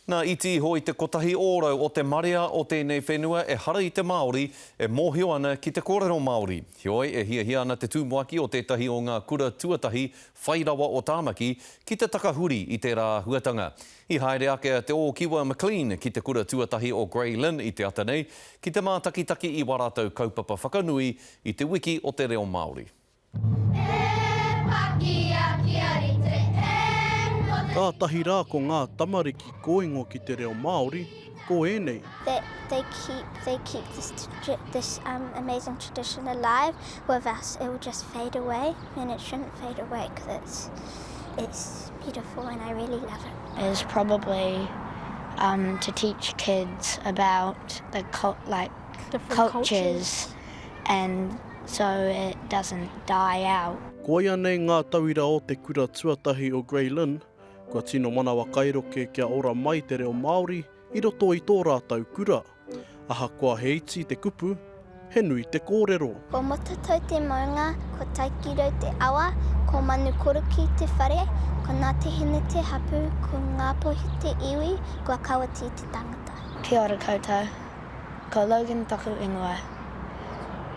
Nā, iti iho i te 1% o te marea o tēnei whenua ehara i te Māori e mōhio ana ki te kōrero Māori. Heoi, e hiahia ana te tumuaki o tētahi o ngā kura tuatahi whai rawa o Tāmaki ki te takahuri i tērā āhuatanga. I haere ake a Te Ōkiwa McLean ki te kura tuatahi o Grey Lynn i te ata nei ki te mātakitaki i wā rātou kaupapa whakanui i te wiki o te reo Māori. Kātahi rā ko ngā tamariki kōingo ki te reo Māori, ko ēnei. That they keep they keep this this um amazing tradition alive with us it will just fade away and it shouldn't fade away because it's it's beautiful and I really love it. Is probably um to teach kids about the like Different cultures and so it doesn't die out. Koia nei ngā tauira o te kura tuatahi o Grey Lynn, kua tino manawa kairoke kia ora mai te reo Māori i roto i tō rātou kura. Ahakoa he iti te kupu, he nui te kōrero. Ko Motatau te maunga, ko Taikirau te awa, ko Manukoroki te whare, ko Ngāti Hine te hapu, ko Ngāpuhi te iwi, ko Kawiti te tangata. Kia ora koutou. Ko Logan taku ingoa.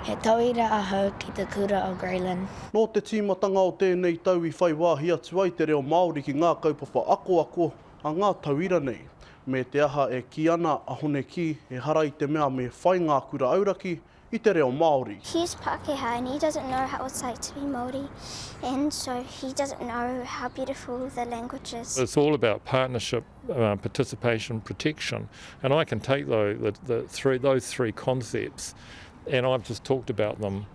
He tauira ahau ki te kura o Grey Lynn. Nō te tīmatanga o tēnei tau i whai wāhi atu ai te reo Māori ki ngā kaupapa akoako a ngā tauira nei. Me te aha e kī ana a Hone Kī ehara i te mea me whai ngā kura auraki i te reo Māori. He's Pākehā and he doesn't know how it's like to be Māori and so he doesn't know how beautiful the language is. It's all about partnership, participation, protection and I can take the, the, the those three concepts and I've just talked about them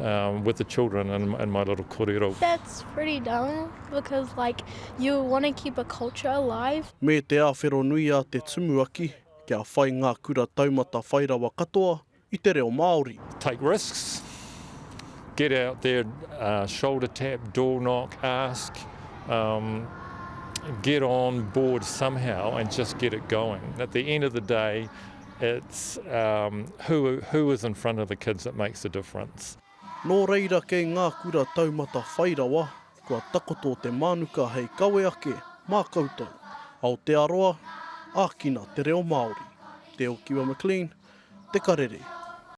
um, with the children and, and my little korero. That's pretty dumb because like you want to keep a culture alive. Me te āwhero nui a te tumuaki kia whai ngā kura taumata whairawa katoa i te reo Māori. Take risks, get out there, uh, shoulder tap, door knock, ask, um, get on board somehow and just get it going. At the end of the day, it's um, who, who is in front of the kids that makes the difference. Nō reira kei ngā kura taumata whairawa, kua takoto te mānuka hei kawe ake mā koutou. Aotearoa, ākina te reo Māori. Te Okiwa McLean, Te Karere.